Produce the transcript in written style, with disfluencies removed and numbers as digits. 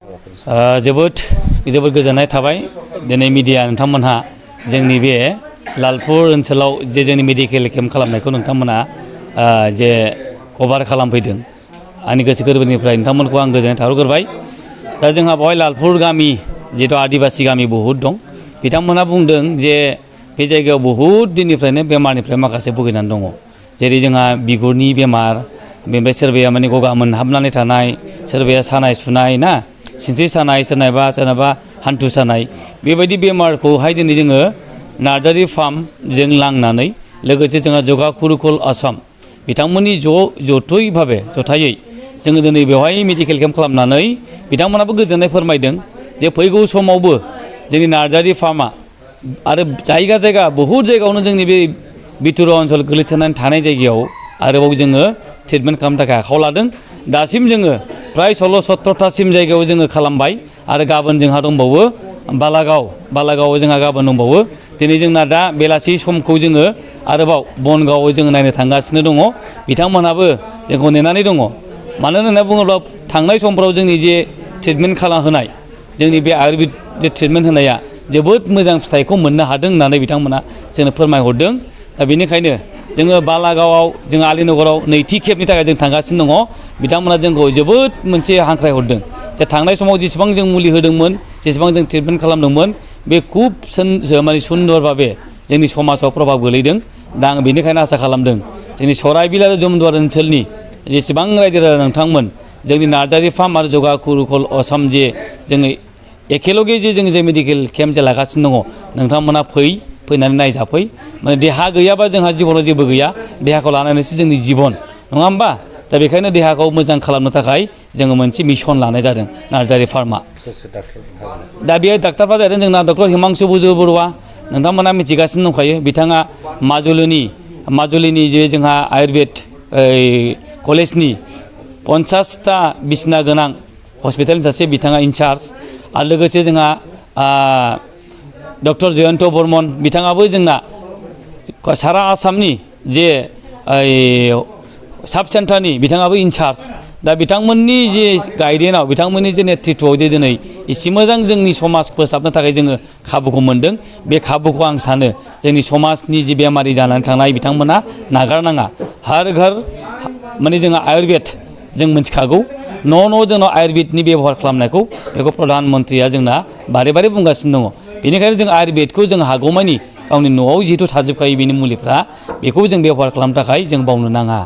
जोबोद गोजोननाय थाबाय दिनै मिडिया नोंथांमोनहा जोंनि बे लालपुर ओनसोलाव जे जोंनि मेडिकेल केम्प खालामनायखौ नोंथांमोना जे कभार खालामफैदों आंनि गोसो गोरबोनिफ्राय नोंथांमोनखौ आं गोजोननाय थाहरग्रोबाय। दा जोंहा बेवहाय लालपुर गामि जिहेतु आदिबासि गामि बहुद दं, बिथांमोनहा बुंदों जे बे जायगायाव बहुद दिननिफ्रायनो बेमारनिफ्राय माखासे भुगिनानै दङ, जेरै जोंहा बिगुरनि बेमार, बेनिफ्राय सोरबाया माने गगा मोनहाबनानै थानाय, सोरबाया सानाय सुनाय ना, सिनस्रि सानाय, सोरनाबा हान्थु सानाय, बेबायदि बेमारखौहाय दिनै जोङो नार्जारि फार्मजों लांनानै लोगोसे जोंहा जगाकुरुकुल आसाम बिथांमोननि जथायै जोङो दिनै बेवहाय मेडिकेल केम्प खालामनानै बिथांमोनाबो गोजोननाय फोरमायदों जे फैगौ समावबो जोंनि नार्जारि फार्मा आरो जायगा बहुद जायगायावनो जोंनि बे बिथुर ओनसोल गोलैसोनानै थानाय जायगायाव आरोबाव जोङो ट्रिटमेन्ट खालामनो थाखाय आखायाव लादों। दासिम जोङो फ्राय 16-17थासिम जायगायाव जोङो खालामबाय आरो गाबोन जोंहा दंबावो बालागावआव जोंहा गाबोन दंबावो। दिनै जोंना दा बेलासि समखौ जोङो आरोबाव बनगावआव जोङो नायनो थांगासिनो दङ। बिथांमोनहाबो जोंखौ नेनानै दङ। मानो होनना बुङोब्ला थांनाय समफ्राव जोंनि जे ट्रिटमेन्ट खालामहोनाय, जोंनि बे आयुर्वेद जे ट्रिटमेन्ट होनाया जोबोद मोजां फिथाइखौ मोननो हादों होननानै बिथांमोना जोंनो फोरमायहरदों। दा बेनिखायनो जोङो बालागावआव, जोङो आलिनगराव नैथि खेबनि थाखाय जों थांगासिनो दङ। बिथांमोना जोंखौ जोबोद मोनसे हांख्रायहरदों जे थांनाय समाव जेसेबां जों मुलि होदोंमोन, जेसेबां जों ट्रिटमेन्ट खालामदोंमोन, बे खुब माने सुन्दर भाबे जोंनि समाजाव प्रभाब गोलैदों। दा आं बेनिखायनो आसा खालामदों जोंनि सराइबिल आरो जमदुवार ओनसोलनि जेसेबां रायजो राजा नोंथांमोन, जोंनि नार्जारि फार्म आरो जगाकुरुकुल आसाम जे जोङो एखेलगे जे मेडिकेल केम्प जे लागासिनो दङ, नोंथांमोना फैनानै नायजाफै। माने देहा गैयाबा जोंहा जिबनाव जेबो गैया, देहाखौ लानानैसो जोंनि जिबन, नङा होमबा? दा बेखायनो देहाखौ मोजां खालामनो थाखाय जोङो मोनसे मिशन लानाय जादों नार्जारि फार्मा। दा बेयो डाक्टारफ्रा जादों जोंना डक्टर हिमांशु बरुवा, नोंथांमोना मिथिगासिनो दंखायो। बिथाङा माजुलिनि जे जोंहा आयुर्वेद कलेजनि 50टा बिसिना गोनां हस्पिटालनि सासे बिथाङा इनचार्ज, आरो लोगोसे जोंहा डक्टर जयन्त बर्मन, बिथाङाबो जोंना सारा आसामनि जे साब सेन्टारनि बिथाङाबो इनचार्ज। दा बिथांमोननि जे गाइडेन्सआव, बिथांमोननि जे नेतृत्वआव जे दिनै एसे मोजां जोंनि समाज फोसाबनो थाखाय जोङो खाबुखौ मोन्दों, बे खाबुखौ आं सानो जोंनि समाजनि जि बेमारि जानानै थानाय बिथांमोना नागारनाङा। हर घर माने जोंहा आयुर्वेद जों मिथिखागौ, न' जोंनाव आयुर्वेदनि बेबहार खालामनायखौ बेखौ प्रधान मन्त्रिया जोंना बारे बुंगासिनो दङ। बेनिखायनो जों आयुर्वेदखौ जों हागौमानि गावनि न'आव जिहेतु थाजोबखायो बेनि मुलिफ्रा, बेखौ जों बेबहार खालामनो थाखाय जों बावनो नाङा।